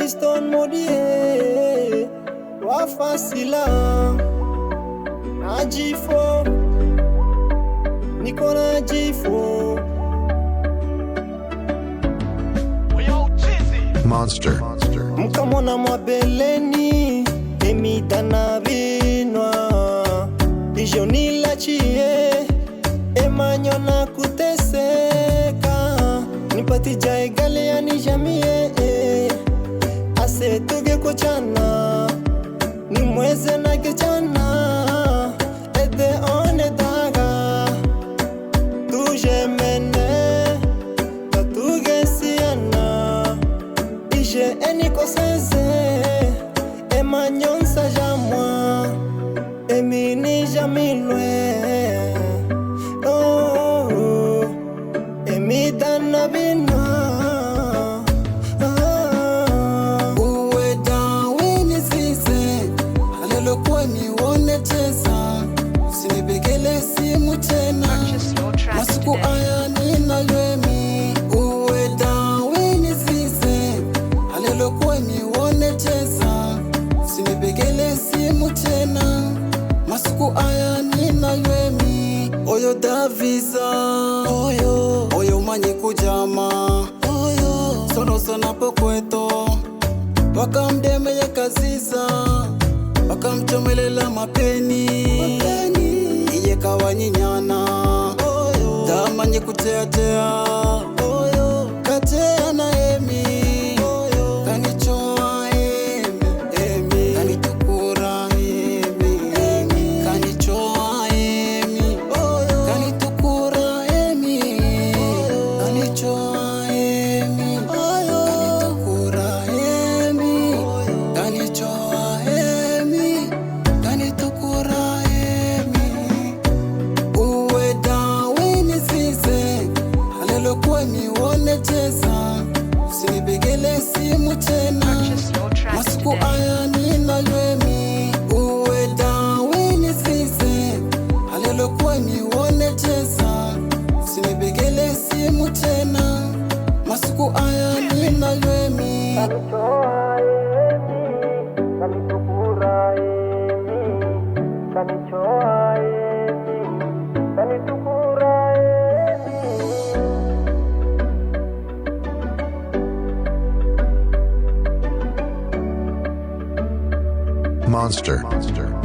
Fiston Modie Wafasila Najifo Niko Najifo. Monster. Mkamona mwabeleni emitana binwa ijonilachie emanyona kuteseka nipatija egale yanijamie asetuge kuchana nimweze nakechana ede one daga tujemene tatugesiana ije enikoseze emanyonsa jamwa emini jamilwe oh, emidana binwa ah. Uwe daweni zize halelokuwa niwone cheza usinipigele simu tena Purchase your tracks masiku today. aya ninalwemi uwe daweni zize halelokuwa niwone cheza usinipigele simu tena masiku aya ninalwemi oyo davisa oyo oyo manyi kujama oyo sonosona pokweto wakamdemeye kaziza wakamchomelela mapeni, iye kawanyinyana tamanyi kuteatea katea na emi kanichoa emi kanitukura emi kanichoa emi kanitukura emi kanichoa emi kanitukura emi kanichoa emi kanitukura emi uwe daweni zize halelokuwa niwone cheza usinipigele simu tena Purchase your tracks masiku today. aya ninalwemi uwe daweni zize halelokuwa niwone cheza usinipigele simu tena masiku aya ninalwemi Kanichoa emi, kanitukura emi, kanichoa emi, kanitukura emi. Monster. Monster.